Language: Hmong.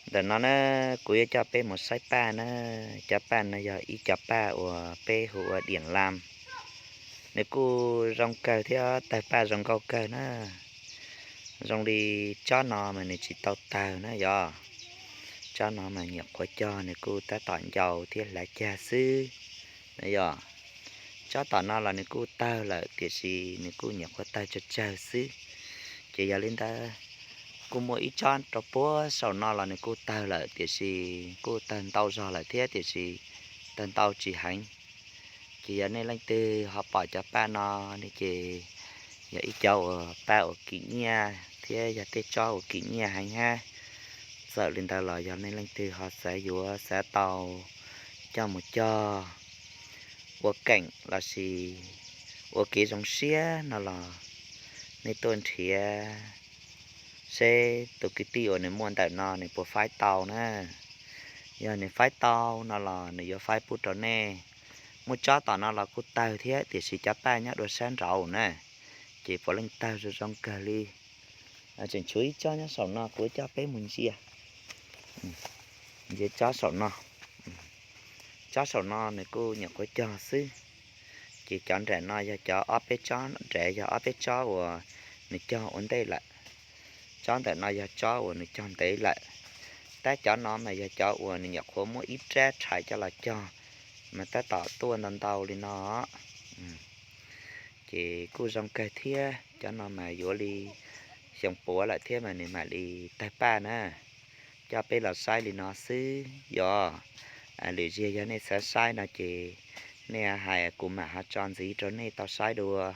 Ntawm no na, kuv yuav coj peb mus saib paj na. Cov paj no yog ib cov paj uas peb hu ua diam lam. Nws kuj zoo kawg thiab tawg paj zoo nkauj kawg na. Zoo li tsob no mas nws tsis tau tawg na yog. Tsob no mas nyuam qhuav cog nws kuj tab tom ncau thiab hlav cag xwb na yog. Tsob tom no los nws kuj tawg lawm tiam sis nws kuj nyuam qhuav tawg tsawg tsawg xwb. Ces yog li ntawd, kuj muaj ib tsob rau puag saum no los nws kuj tawg lawm tiam sis kuj tawg ntau zog lawm thiab tiam sis tawg ntau tsis heev. Ces yog nej leej twg ho pom cov paj no ne ces yog ib cov uas paj uas kim nyiaj thiab yog tej tsob uas kim nyiaj heev hab. Txawm li ntawd los yog nej leej twg ho xav yuav xav tau coj mus cog ua keem lossis ua kev zoo siab no los nej tuaj nrhiav seb tus kwv tij uas nws muaj ntawm no nws puas faib tau na. Yog nws faib tau no los nws yuav faib pub rau nej. Muaj tsob tom no los kuj tawg thiab tiam sis cov paj nyob dua sab nraud na, ces puav leej tawg zoo zoo kawg li. Tseem tshuav ib tsob nyob saum no kuv coj peb mus ntsia. Ntsia tsob saum no. Tsob saum no nws kuj nyuam qhuav cog xwb. Ces cov nram no yog cov ob peb tsob, nram yog ob peb tsob uas nws cog ua ntej lawm. Tsob ntawm no yog tsob uas nws cog ntev lawm. Tab cov no mas yog cov uas nws nyuam qhuav muab ib rab rhais coj los cog mas tab tom tuaj ntau ntau li no. Ces kuj zoo kawg thiab, cov no mas yuav li xyoo puav lawm thiab mas nws mam li tawg paj na. Coj peb los saib li no xwb yog. Lwm zaug yog nej xav saib no ces nej hais kuv mam ho tso ntxiv rau nej tau saib dua.